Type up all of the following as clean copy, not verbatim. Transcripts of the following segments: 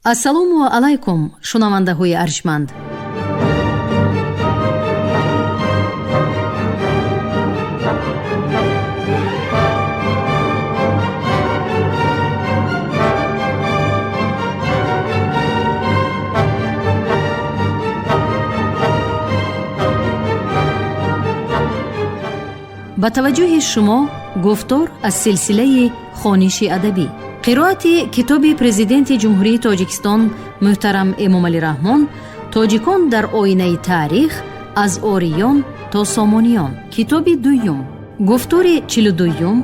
Ассалому алайкум, шунавандаҳои арҷманд. Ба таваҷҷӯҳи шумо гуфтор аз силсилаи хониши адабӣ, қироати китоби Президенти Ҷумҳурии Тоҷикистон муҳтарам Эмомалӣ Раҳмон «Тоҷикон дар оинаи таърих: аз ориён то сомониён», китоби дуюм, гуфтори 42-юм.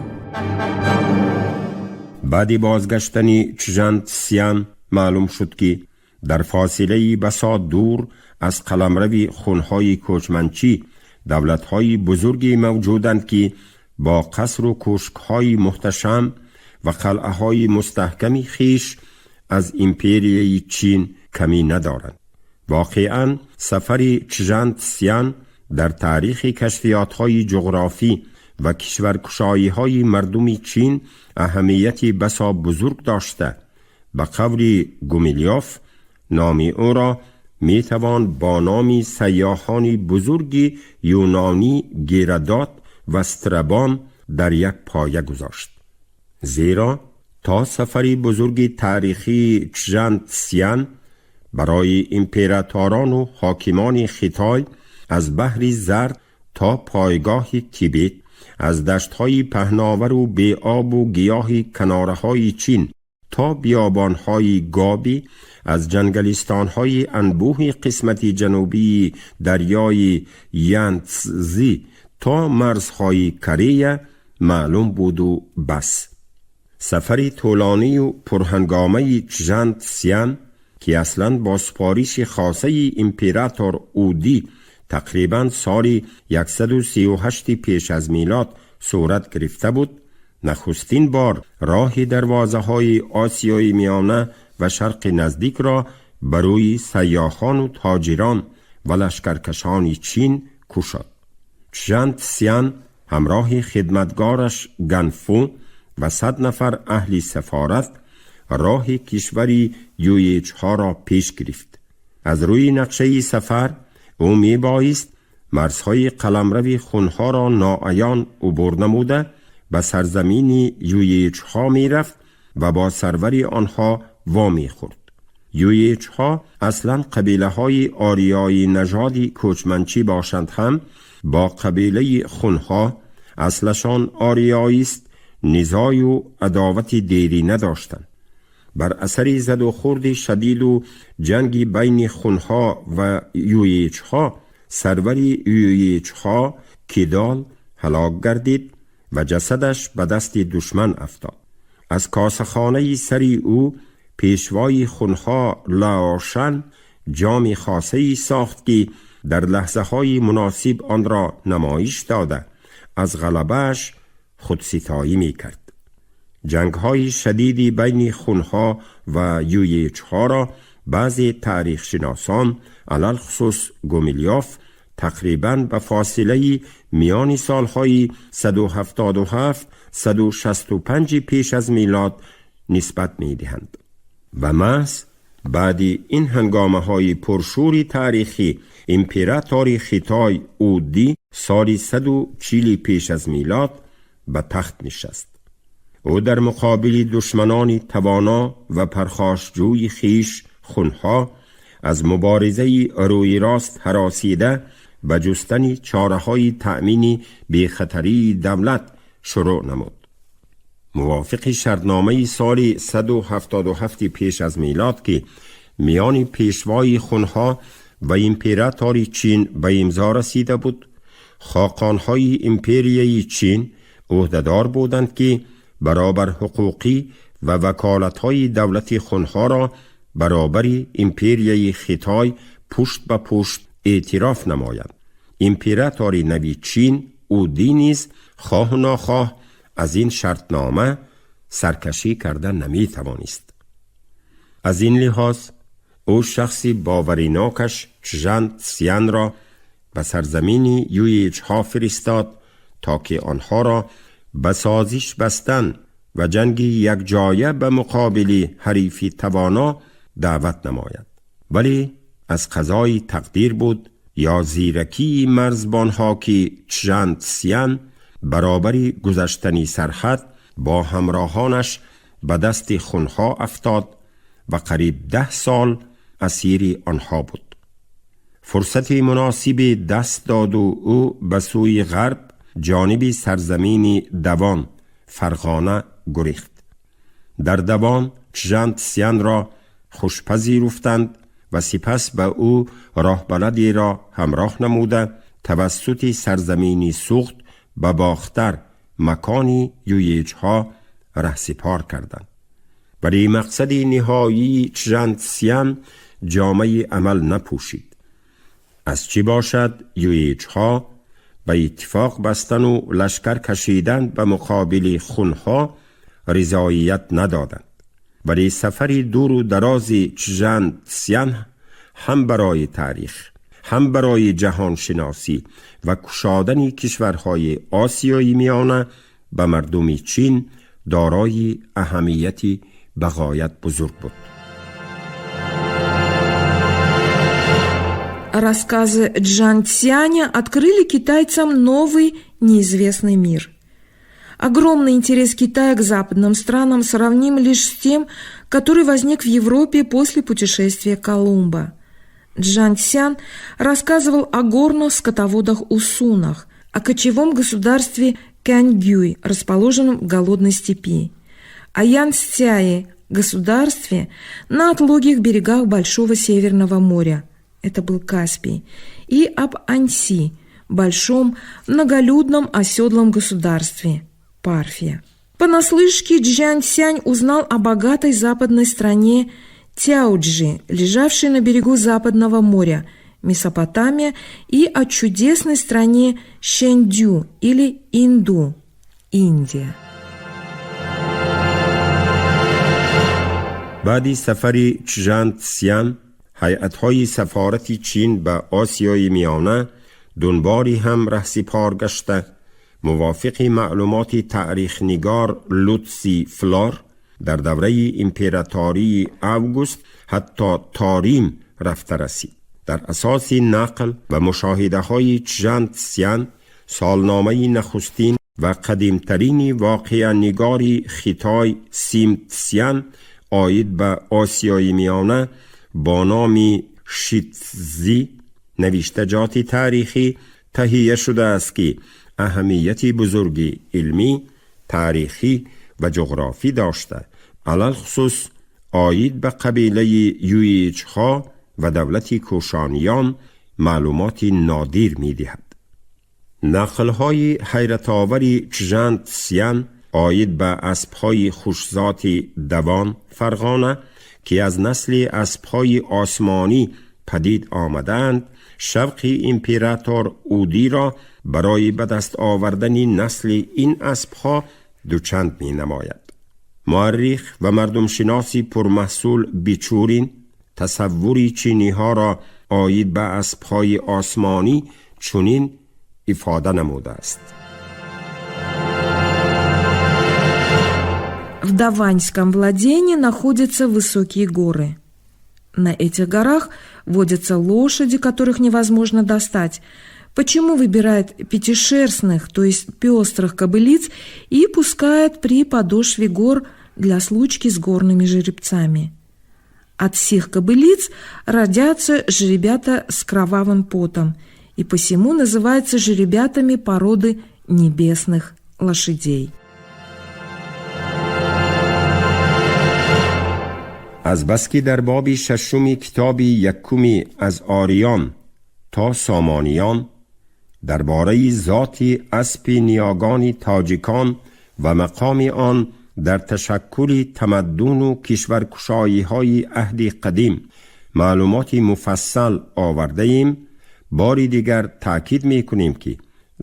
Баъди бозгаштани Чжан Сян маълум шуд, ки дар фосилаи басо дур аз қаламрави хунҳои кӯчманчӣ давлатҳои бузурге мавҷуданд, ки бо қасру кӯшкҳои муҳташам ва қалъаҳои мустаҳками хиш аз империяи Чин камӣ надоранд. Воқеан, сафари Чжан Сян дар таърихи кашфиётҳои ҷуғрофӣ ва кишваркушоиҳои мардуми Чин аҳамияти басо бузург дошта, ба қавли Гумилёв, номи ӯро метавон бо номи сайёҳони бузурги юнонӣ Геродот ва Страбон дар як поя гузошт. Зеро то сафари бузурги таърихии Чжан Сян барои императорону ҳокимони Хитой аз баҳри Зард то пойгоҳи Тибет, аз даштҳои паҳновару беобу гиёҳи канораҳои Чин то биёбонҳои Гоби, аз ҷангалистонҳои анбӯҳи қисмати ҷанубии дарёи Янцзи то марзҳои Корея маълум буду бас. Сафари тӯлонию пурҳангомаи Чжан Сян, ки аслан бо супориши хосаи император Уди тақрибан соли 138 пеш аз милод сурат гирифта буд, нахустин бор роҳи дарвозаҳои Осиёи Миёна ва Шарқи Наздикро барои сайёҳону тоҷирон ва лашкаркашони Чин кушод. Чжан Сян ҳамроҳи хидматгораш Ганфу ва 100 нафар аҳли сафорат роҳи кишвари Юечҳоро пеш гирифт. Аз рӯи нақшаи сафар ӯ мебоист марзҳои қаламрави хунҳоро ноаён убур намуда, ба сарзамини Юечҳо мерафт ва бо сарвари онҳо вомехӯрд. Юечҳо аслан қабилаҳои ориёи нажоди кӯчманчӣ бошанд ҳам, бо қабилаи хунҳо, аслашон ориёист, низою адовати дерӣ надоштанд. Бар асари задухӯрди шадиду ҷанги байни хунҳо ва юечҳо сарвари юечҳо Кидол ҳалок гардид ва ҷасадаш ба дасти душман афтод. Аз косахонаи сари ӯ пешвои хунҳо Лаошан ҷоми хосае сохт, ки дар лаҳзаҳои муносиб онро намоиш дода, аз ғалабааш худситоӣ мекард. Ҷангҳои шадиди байни хунҳо ва юечҳоро баъзе таърихшиносон, алалхусус Гумилёв, тақрибан ба фосилаи миёни солҳои 177 165 пеш аз милод нисбат медиҳанд. Ва маҳз баъди ин ҳангомаҳои пуршӯри таърихӣ императори Хитой Уди соли 140 пеш аз милод ба тахт нишаст. Ӯ дар муқобили душманони тавоно ва пархошҷӯи хиш хунҳо аз муборизаи рӯи рост ҳаросида, ба ҷустани чораҳои таъмини бехатарии давлат шурӯъ намуд. Мувофиқи шартномаи соли 177 пеш аз милод, ки миёни пешвои хунҳо ва императори Чин ба имзо расида буд, хоқонҳои империяи Чин ӯҳдадор буданд, ки баробарҳуқуқӣ ва ваколатҳои давлати хунҳоро баробари империяи Хитой пушт ба пушт эътироф намоянд. Императори нави Чин Уди низ хоҳу нохоҳ аз ин шартнома саркашӣ карда наметавонист. Аз ин лиҳоз ӯ шахси боваринокаш Чжан Сянро ба сарзамини Юечҳо фиристод, то ки онҳоро ба созиш бастан ва ҷанги якҷоя ба муқобили ҳарифи тавоно دعوت نماید. ولی از قضای تقدیر بود یا زیرکی مرزبانها که چژان تسیان برابر گذشتنی سرحد با همراهانش به دست خونها افتاد و قریب 10 سال اسیر آنها بود. فرصت مناسب دست داد و او به سوی غرب جانب سرزمین دوان فرغانه گریخت. در دوان چژان تسیان را خوشپذیرفتند و سپس به او راهبلدی را همراه نموده توسط سرزمین سوخت به باختر مکانی یویجها رهسپار کردند. ولی مقصد نهایی چژان تسیان جامه عمل نپوشید. از چی باشد یویجها به اتفاق بستن و لشکر کشیدن به مقابل خونها رضایت ندادند. ولی سفر دور و دراز چژان تسیان هم برای تاریخ، هم برای جهان شناسی و کشادن کشورهای آسیایی میانه به مردم چین دارای اهمیتی بغایت بزرگ بود. Рассказы Чжан Цяня открыли китайцам новый неизвестный мир. Огромный интерес Китая к западным странам сравним лишь с тем, который возник в Европе после путешествия Колумба. Чжан Цян рассказывал о горных скотоводах-усунах, о кочевом государстве Кангюй, расположенном в голодной степи, о Янцзяе, государстве на отлогих берегах Большого Северного моря, это был Каспий, и об Аньси, большом многолюдном оседлом государстве, Парфия. Понаслышке Чжан Цянь узнал о богатой западной стране Тяоджи, лежавшей на берегу Западного моря, Месопотамия, и о чудесной стране Шэньдю или Инду, Индия. بعد سفر چژان تسیان هیئت‌های سفارت چین به آسیای میانه دنباری هم رهسپار گشته. موافق معلومات تاریخ نگار لوتسی فلار در دوره امپراتوری اوگوست حتی تاریم رفته رسید. در اساس نقل و مشاهده های چژان تسیان سالنامه نخستین و قدیمترین واقعه نگاری خیتای سیم تسیان عاید به آسیای میانه با نام شیتزی نوشتجات تاریخی تهیه شده است که اهمیت بزرگ علمی، تاریخی و جغرافی داشته، علی‌الخصوص عاید به قبیله یویچها و دولت کوشانیان معلومات نادر می‌دهد. نقل‌های حیرت‌آور چژان تسیان عاید به اسب‌های خوشذات دوان فرغانه که از نسل اسب‌های آسمانی پدید آمدند، شوق امپراتور اودی را برای به دست آوردن نسل این اسب‌ها دوچند می‌نماید. مورخ و مردم شناسی پرمحصول بیچورین تصوری چینی‌ها را عاید به اسب‌های آسمانی چنین افاده نموده است. В Даваньском владении находятся высокие горы. На этих горах водятся лошади, которых невозможно достать. Почему выбирают пятишерстных, то есть пестрых кобылиц, и пускают при подошве гор для случки с горными жеребцами? От сих кобылиц родятся жеребята с кровавым потом, и посему называются жеребятами породы небесных лошадей. از بس که در باب ششم کتاب یکم از آریان تا سامانیان درباره ذات اسب نیاگان تاجیکان و مقام آن در تشکل تمدن و کشورکشایی‌های عهد قدیم معلومات مفصل آورده ایم، باری دیگر تأکید می‌کنیم که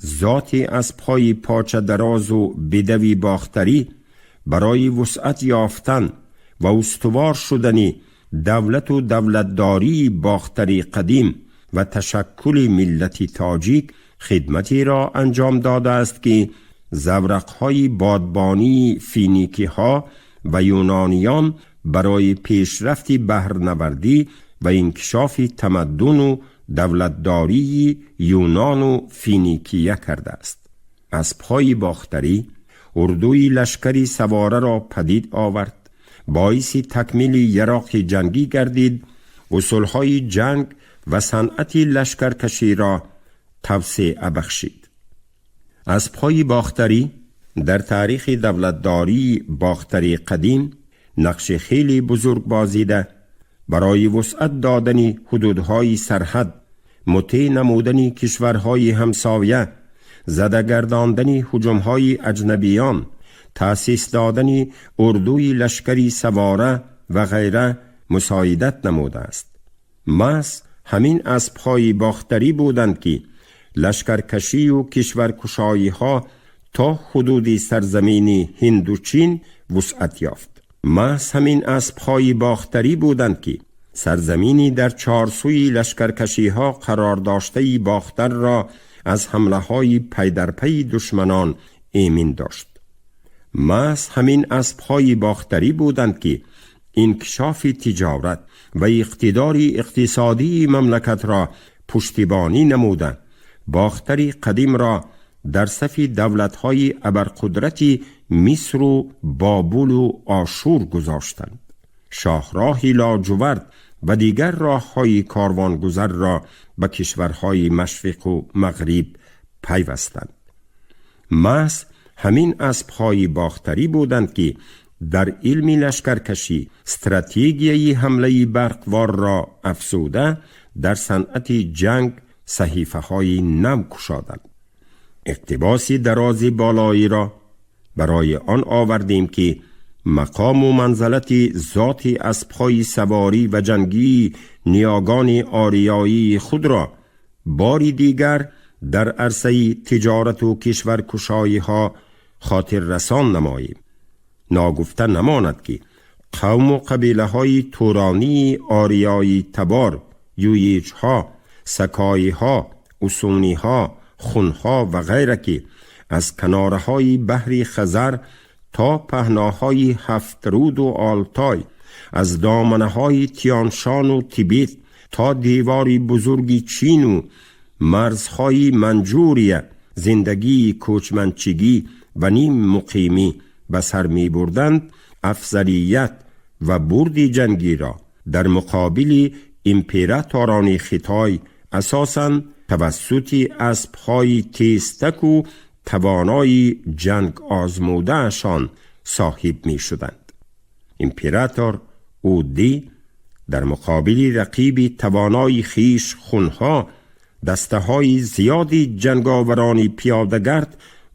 ذات اسب‌های پاچه دراز و بدوی باختری برای وسعت یافتن و استوار شدن دولت و دولتداری باختری قدیم و تشکل ملت تاجیک خدمتی را انجام داده است که زورق‌های بادبانی فینیکی‌ها و یونانیان барои пешрафти баҳрнавардӣ ва инкишофи тамаддуну давлатдории Юнону Финикия кардааст. Аспҳои бохтарӣ урдуи лашкари савораро падид овард, боиси такмили яроқи ҷангӣ гардид, усулҳои ҷанг ва санъати лашкаркаширо тавсеа бахшид. Аспҳои бохтарӣ дар таърихи давлатдории Бохтари қадим нақши хеле бузург бозида, барои вусъат додани ҳудудҳои сарҳад, мутеъ намудани кишварҳои ҳамсоя, зада гардондани ҳуҷумҳои аҷнабиён, таъсис додани урдуи лашкари савора ва ғайра мусоидат намудааст. Маҳз ҳамин аспҳои бохтарӣ буданд, ки лашкаркашию кишваркушоиҳо то ҳудуди сарзамини Ҳинду Чин вусъат ёфт. Маҳз ҳамин аспҳои бохтарӣ буданд, ки сарзамини дар чорсӯи лашкаркашиҳо қарор доштаи Бохтарро аз ҳамлаҳои пайдарпайи душманон эмин дошт. Маҳз ҳамин аспҳои бохтарӣ буданд, ки инкишофи тиҷорат ва иқтидори иқтисодии мамлакатро пуштибонӣ намуда, Бохтари қадимро дар сафи давлатҳои абарқудрати Мисру Бобулу Ошур гузоштанд. Шоҳроҳи Лоҷувард ва дигар роҳҳои корвонгузарро ба кишварҳои машриқу мағриб пайвастанд. Маҳз ҳамин аспҳои бохтарӣ буданд, ки дар илми лашкаркашӣ стратегияи ҳамлаи барқворро афзуда, дар санъати ҷанг саҳифаҳои нав кушоданд. Иқтибоси дарози болоиро барои он овардем, ки мақому манзалати зоти аспҳои саворӣ ва ҷангии ниёгони ориёии худро бори дигар дар арсаи тиҷорату кишваркушоиҳо хотиррасон намоем. Ногуфта намонад, ки қавму қабилаҳои туронии ориёии табор, юйичҳо, сакоиҳо, усуниҳо, хунҳо ва ғайра, ки аз канораҳои баҳри Хазар то паҳноҳои Ҳафтруду Олтой, аз доманаҳои Тиёншону Тибет то девори бузурги Чину марзҳои Манҷурия зиндагии кӯчманчигӣ ва ним муқимӣ ба сар мебурданд, афзалият ва бурди ҷангиро дар муқобили императорони Хитой асосан тавассути аспҳои тезтаку тавонои ҷанг озмудаашон соҳиб мешуданд. Император Уди дар муқобили рақиби тавонои хиш, хунҳо, дастаҳои зиёди ҷанговарони пиёдагард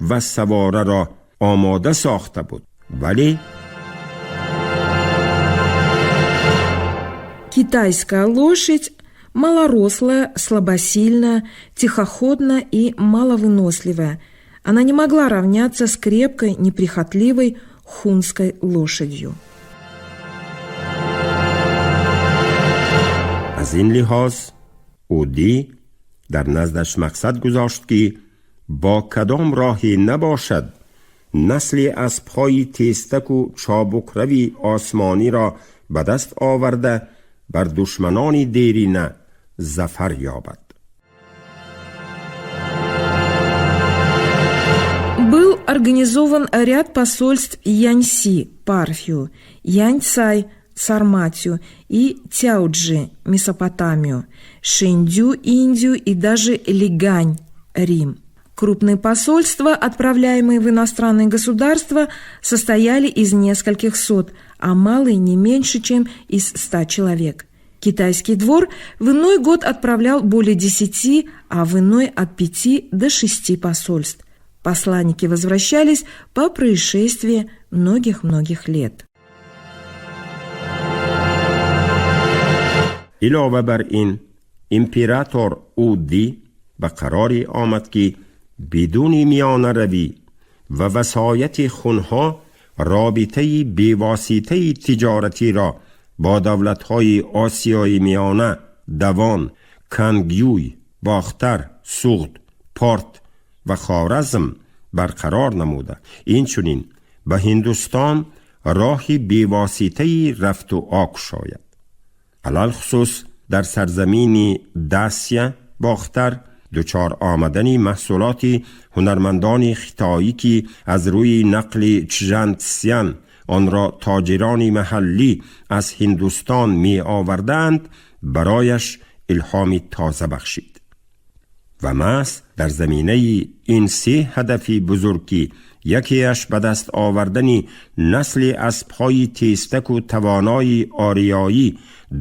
ва савораро омода сохта буд, вале Китайская лошадь малорослая, слабосильная, тихоходная и маловыносливая. Она не могла равняться с крепкой, неприхотливой хунской лошадью. Аз ин лиҳоз Удӣ дар наздаш мақсад гузошт, ки бо кадом роҳе набошад, насли аспҳои тезтаку чобукрави осмониро ба даст оварда, бар душманони дерина зафар ёбад. Был организован ряд посольств Яньси, Парфию, Яньцай, Сарматию и Тяуджи, Месопотамию, Шиндю, Индию и даже Лигань, Рим. Крупные посольства, отправляемые в иностранные государства, состояли из нескольких сот, а малые не меньше, чем из 100 человек. Китайский двор в иной год отправлял более 10, а в иной от 5 до 6 посольств. Посланники возвращались по происшествии многих-многих лет. Илова бар ин, император Уди ба қароре омад, ки бидуни миёнаравӣ ва васояти хунҳо робитаи бевоситаи тиҷоратиро бо давлатҳои Осиёи Миёна, Давон, Кангюй, Бохтар, Суғд, Порт ва Хоразм барқарор намуда, инчунин ба Ҳиндустон роҳи бевоситаи рафту о кушояд. Алалхусус дар сарзамини Дасия Бохтар дучор омадани маҳсулоти ҳунармандони хитоӣ, ки аз рӯи нақли Чжан Цян онро тоҷирони маҳаллӣ аз Ҳиндустон меовардаанд, барояш илҳоми тоза бахшид. Ва маҳз дар заминаи ин се ҳадафи бузург, ки якеаш ба даст овардани насли аспҳои тезтаку тавонои ориёӣ,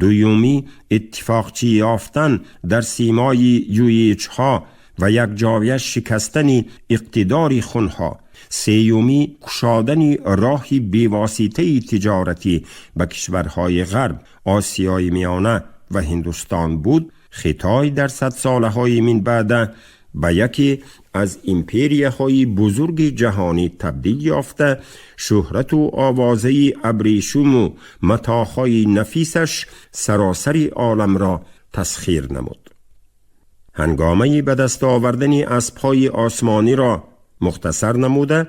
дуюмӣ иттифоқчӣ ёфтан дар симои юичҳо ва якҷоя шикастани иқтидори хунҳо, сеюмӣ кушодани роҳи бевоситаи тиҷоратӣ ба кишварҳои ғарб, Осиёи Миёна ва Ҳиндустон буд, Хитой дар садсолаҳои минбаъда ба яке аз империяҳои бузурги ҷаҳонӣ табдил ёфта, шӯҳрату овозаи абрешуму матоъҳои нафисаш саросари оламро тасхир намуд. Ҳангомаи ба даст овардани аспҳои осмониро мухтасар намуда,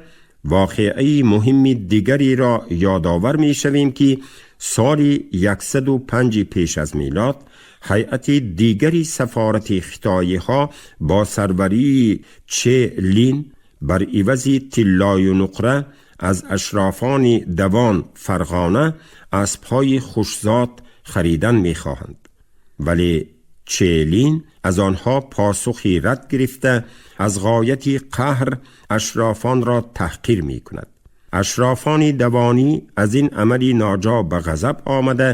воқеаи муҳимми дигареро ёдовар мешавем, ки соли 105 пеш аз милод ҳайати дигари сафорати хитоиҳо бо сарварии Че Лин бар ивази тиллою нуқра аз ашрофони Давон Фарғона аспҳои хушзот харидан мехоҳанд. Вале Челин аз онҳо посухи рад гирифта, аз ғояти қаҳр ашрофонро таҳқир мекунад. Ашрофони давонӣ аз ин амали ноҷо ба ғазаб омада,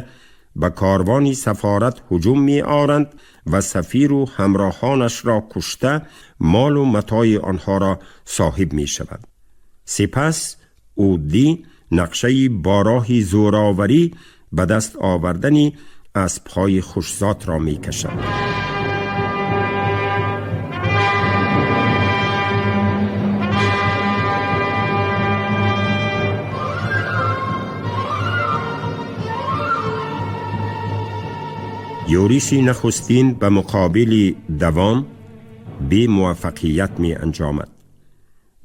ба корвони сафорат ҳуҷум меоранд ва сафиру ҳамроҳонашро кушта, молу матои онҳоро соҳиб мешаванд. Сипас Ӯ Ди нақшаи бо роҳи зӯроварӣ ба даст овардани аспҳои хушзотро мекашад. Ёриши нахустин ба муқобили Давон бемуваффақият меанҷомад.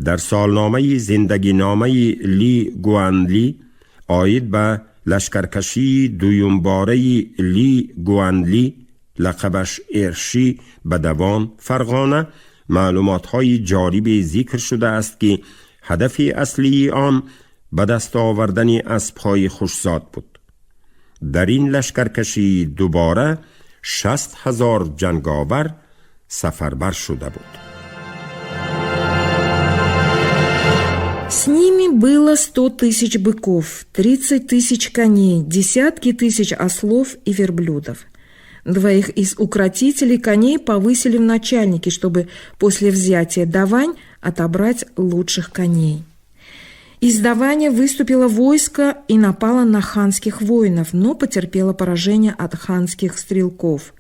Дар солномаи зиндагиномаи Ли Гуанли оид ба лашкаркашии дуюмбораи Ли Гуанли, лақабаш Эршӣ, ба Давон Фарғона маълумотҳои ҷолибе зикр шудааст, ки ҳадафи аслии он ба даст овардани аспҳои хушзот буд. Дар ин лашкаркашии дубора 60 000 ҷанговар сафарбар шуда буд. С ними было 100 000 быков, 30 000 коней, десятки тысяч ослов и верблюдов. Двоих из укротителей коней повысили в начальники, чтобы после взятия Давань отобрать лучших коней. Из Даваня выступило войско и напало на ханских воинов, но потерпело поражение от ханских стрелков.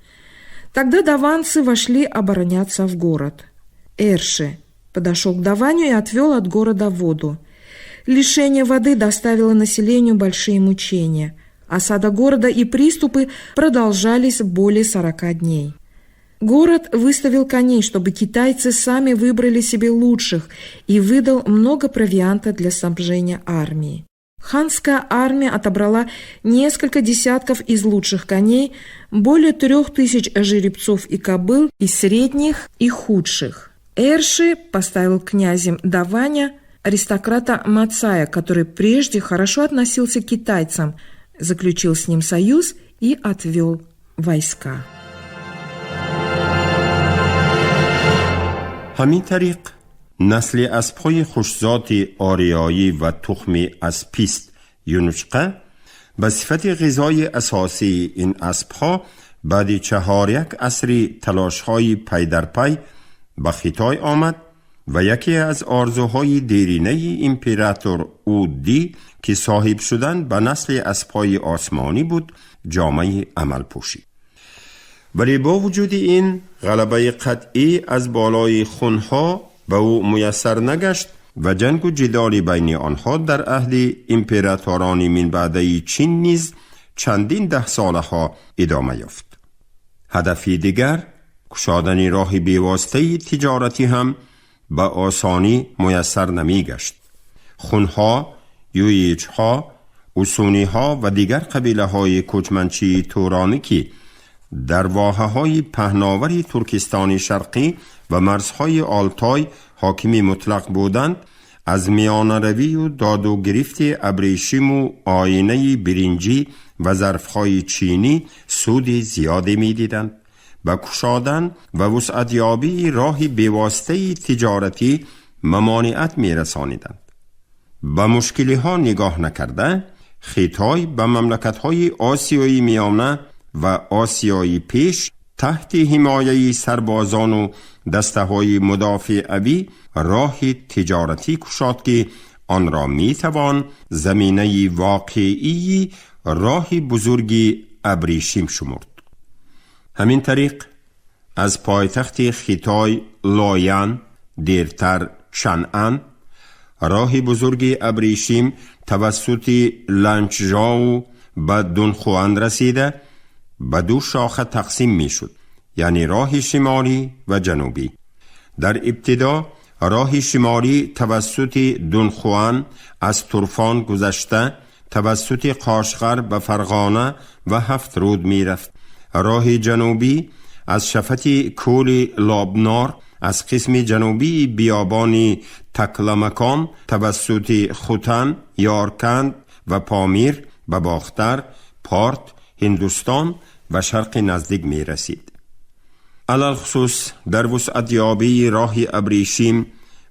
Тогда даванцы вошли обороняться в город. Эрши подошел к Даваню и отвел от города воду. Лишение воды доставило населению большие мучения. Осада города и приступы продолжались более 40 дней. Город выставил коней, чтобы китайцы сами выбрали себе лучших, и выдал много провианта для снабжения армии. Ханская армия отобрала несколько десятков из лучших коней, более 3000 жеребцов и кобыл из средних и худших. Эрши поставил князем Даваня аристократа Мацая, который прежде хорошо относился к китайцам, заключил с ним союз и отвел войска. Ҳамин тариқ, насли аспҳои хушзоти ориёӣ ва тухми аспист юнучқа ба сифати ғизои асосии ин аспҳо баъди чаҳоряк асри талошҳои пайдарпай ба Хитой омад ва яке аз орзуҳои деринаи император Ӯ Ди, ки соҳиб шудан ба насли аспҳои осмонӣ буд, ҷомаи амал пӯшид. Вале бо вуҷуди ин ғалабаи қатъӣ аз болои хунҳо ба ӯ муяссар нагашт ва ҷангу ҷидоли байни онҳо дар аҳди императорони минбаъдаи Чин низ чандин даҳсолаҳо идома ёфт. Ҳадафи дигар, кушодани роҳи бевоситаи тиҷоратӣ ҳам ба осонӣ муяссар намегашт. Хунҳо, юичҳо Усуниҳо ва дигар қабилаҳои кӯчманчии туронӣ, ки дар воҳаҳои паҳновари Туркистони Шарқӣ ва марзҳои Олтой ҳокими мутлақ буданд, аз миёнаравию доду гирифти абрешиму оинаи биринҷӣ ва зарфҳои чинӣ суди зиёде медиданд. Ба кушодан ва вусъатёбии роҳи бевоситаи тиҷоратӣ мамониат мерасониданд. Ба мушкилиҳо нигоҳ накарда, Хитой ба мамлакатҳои Осиёи Миёна ва Осиёи Пеш таҳти ҳимояи сарбозону дастаҳои мудофиавӣ роҳи тиҷоратӣ кушод, ки онро метавон заминаи воқеии роҳи бузурги абрешим шумурд. Ҳамин тариқ, аз пойтахти Хитой Лоян, дертар Чанъан, роҳи бузурги абрешим тавассути Ланчжоу ба Дунхуан расида, ба ду шоха тақсим мешуд, яъне роҳи шимолӣ ва ҷанубӣ. Дар ибтидо роҳи шимолӣ тавассути Дунхуан аз Турфон гузашта, тавассути Қошғар ба Фарғона ва Ҳафт Руд мерафт. Роҳи ҷанубӣ аз шафати кӯли Лобнор, аз қисми ҷанубии биёбони Такламакон, тавассути Хутан, Ёрканд ва Помир ба Бохтар, Порт, Ҳиндустон ва Шарқи Наздик мерасид. Алалхусус дар вусъатёбии роҳи абрешим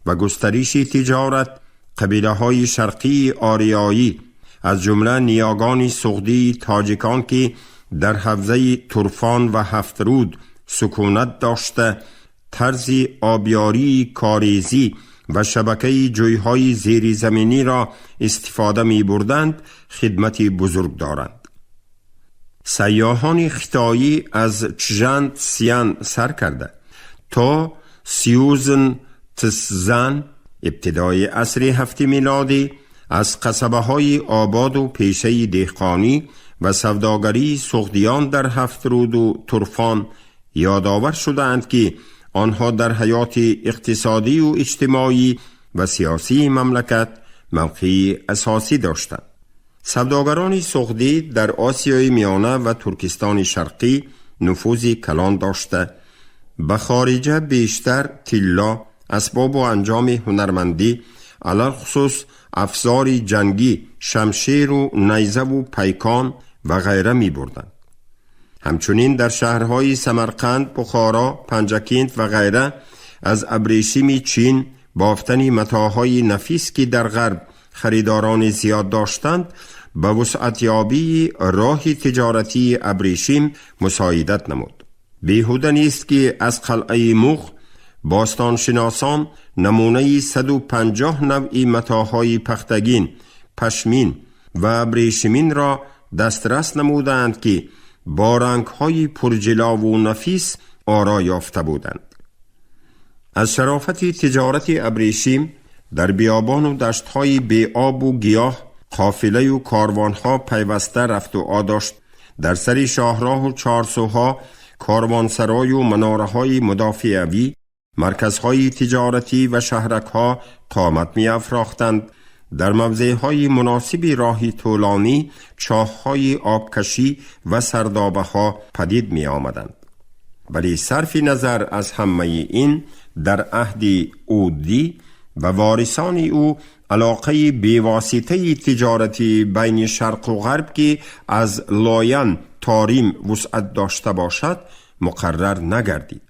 ва густариши тиҷорат қабилаҳои шарқии ориёӣ, аз ҷумла ниёгони суғдии тоҷикон, ки дар ҳавзаи Турфон ва Ҳафтруд сукунат дошта, тарзи обёрии корезӣ ва шабакаи ҷӯйҳои зеризаминиро истифода мебурданд, хидмати бузург доранд. Сайёҳони хитоӣ аз Чжан Сян сар карда то Сюзн Тсзан, ибтидои асри ҳафти милодӣ, аз қасабаҳои ободу пешаи деҳқонӣ ва савдогарии суғдиён дар Ҳафтруду Турфон ёдовар шудаанд, ки онҳо дар ҳаёти иқтисодию иҷтимоӣ ва сиёсии мамлакат мавқеи асосӣ доштанд. Савдогарони суғдӣ дар Осиёи Миёна ва Туркистони Шарқӣ нуфузи калон дошта, ба хориҷа бештар тилло, асбобу анҷоми ҳунармандӣ, алалхусус афзори ҷангӣ, шамшеру найзаву пайкон ва ғайра мебурданд. Ҳамчунин дар шаҳрҳои Самарқанд, Бухоро, Панҷакент ва ғайра аз абрешими Чин бофтани матоъҳои нафис, ки дар ғарб харидорони зиёд доштанд, ба вусъатёбии роҳи тиҷоратии абрешим мусоидат намуд. Беҳуда нест, ки аз қалъаи Муғ бостоншиносон намунаи 150 навъи матоъҳои пахтагин, пашмин ва абрешиминро дастрас намудаанд, ки бо рангҳои пурҷилову нафис оро ёфта буданд. Аз шарофати тиҷорати абрешим дар биёбону даштҳои беобу гиёҳ қофилаю корвонҳо пайваста рафту о дошт. Дар сари шоҳроҳу чорсӯҳо корвонсарою манораҳои мудофиавӣ, марказҳои тиҷоратӣ ва шаҳракҳо қомат меафрохтанд. Дар мавзеъҳои муносиби роҳи тӯлонӣ чоҳҳои обкашӣ ва сардобаҳо падид меомаданд. Вале сарфи назар аз ҳамаи ин, дар аҳди Уддӣ ва ворисони ӯ алоқаи бевоситаи тиҷоратӣ байни шарқу ғарб, ки аз Лоян то Рим вусъат дошта бошад, муқаррар нагардид.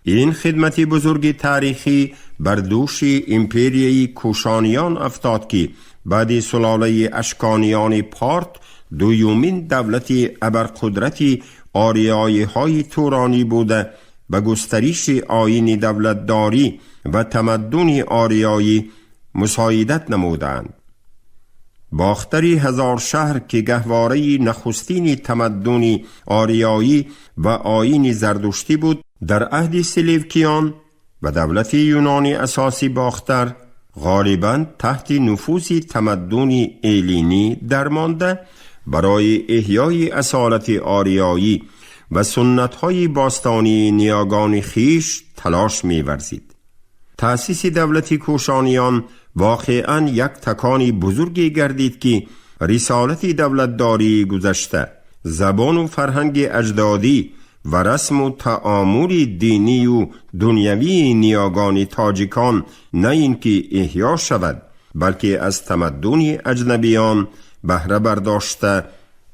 Ин хидмати бузурги таърихӣ бар дӯши империяи Кушониён афтод, ки баъди сулолаи Ашкониёни Порт дуюмин давлати абарқудрати ориёиҳои туронӣ буда, ба густариши оини давлатдорӣ ва тамаддуни ориёӣ мусоидат намудаанд. Бохтари ҳазоршаҳр, ки гаҳвораи нахустини тамаддуни ориёӣ ва оини зардуштӣ буд, дар аҳди Селевкиён ва давлати юнони асоси Бохтар ғолибан таҳти нуфузи тамаддуни эллинӣ дармонда, барои эҳёи асолати ориёӣ ва суннатҳои бостонии ниёгони хиш талош меварзид. Таъсиси давлати Кушониён воқеан як такони бузурге гардид, ки рисолати давлатдории гузашта, забону фарҳанги аҷдодӣ ва расму таомули динию дунявии ниёгони тоҷикон на ин ки эҳё шавад, балки аз тамаддуни аҷнабиён баҳра бардошта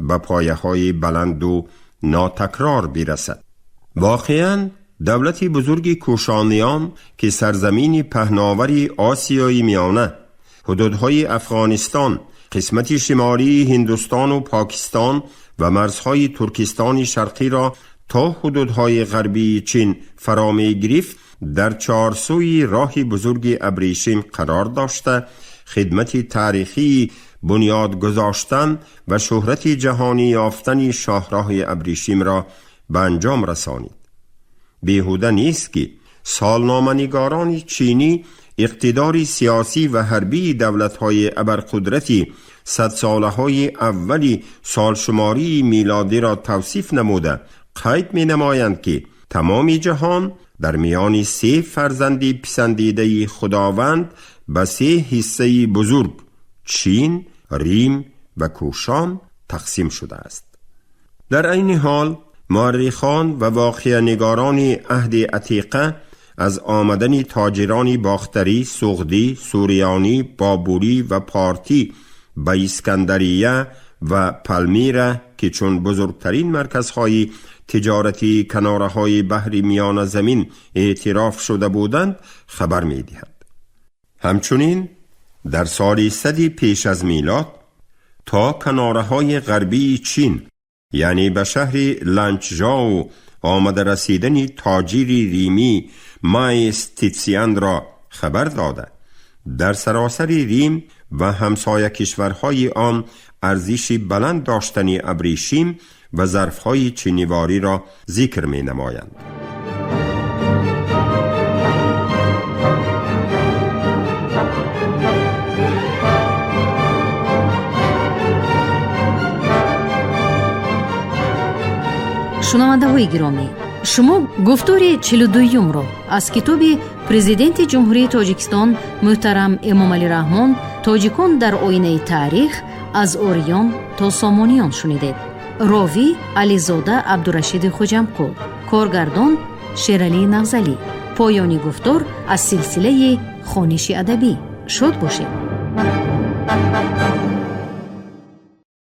ба пояҳои баланду нотакрор бирасад. Воқеан, давлати бузурги кӯшониён, ки сарзамини паҳновари Осиёи Миёна, ҳудудҳои Афғонистон, қисмати шимолии Ҳиндустону Покистон ва марзҳои Туркистони Шарқиро то ҳудудҳои ғарбии Чин фаро мегирифт, дар чорсӯи роҳи бузурги Абрешим қарор дошта, хидмати таърихии бунёд гузоштан ва шӯҳрати ҷаҳонӣ ёфтани шоҳроҳи Абрешимро ба анҷом расонид. Беҳуда нест, ки солноманигорони чинӣ иқтидори сиёсӣ ва ҳарбии давлатҳои абарқудрати садсолаҳои аввали солшумории милодиро тавсиф намуда, қайд менамоянд, ки тамоми ҷаҳон дар миёни се фарзанди писандидаи Худованд ба се ҳиссаи бузург — Чин, Рим ва Кӯшон — тақсим шудааст. Дар айни ҳол муаррихон ва воқеанигорони аҳди атиқа аз омадани тоҷирони бохтарӣ, суғдӣ, суриёнӣ, бобурӣ ва портӣ ба Искандария ва Палмира, ки чун бузургтарин марказҳои тиҷоратии канораҳои баҳри Миёназамин эътироф шуда буданд, хабар медиҳанд. Ҳамчунин дар соли 100 пеш аз милод то канораҳои ғарбии Чин, яъне ба шаҳри Ланчжоу омада расидани тоҷири римӣ Майс Титсианро хабар дода, дар саросари Рим ва ҳамсоя кишварҳои он арзиши баланд доштани абрешим ва зарфҳои чинивориро зикр менамоянд. Шунавандаҳои гиромӣ, шумо гуфтори 42-юмро аз китоби Президенти Ҷумҳурии Тоҷикистон муҳтарам Эмомалӣ Раҳмон «Тоҷикон дар оинаи таърих: аз ориён то сомониён» шунидед. Ровӣ Ализода Абдурашиди Хуҷамқул, коргардон Шералӣ Нағзалӣ. Поёни гуфтор аз силсилаи хониши адабӣ. Шод бошед.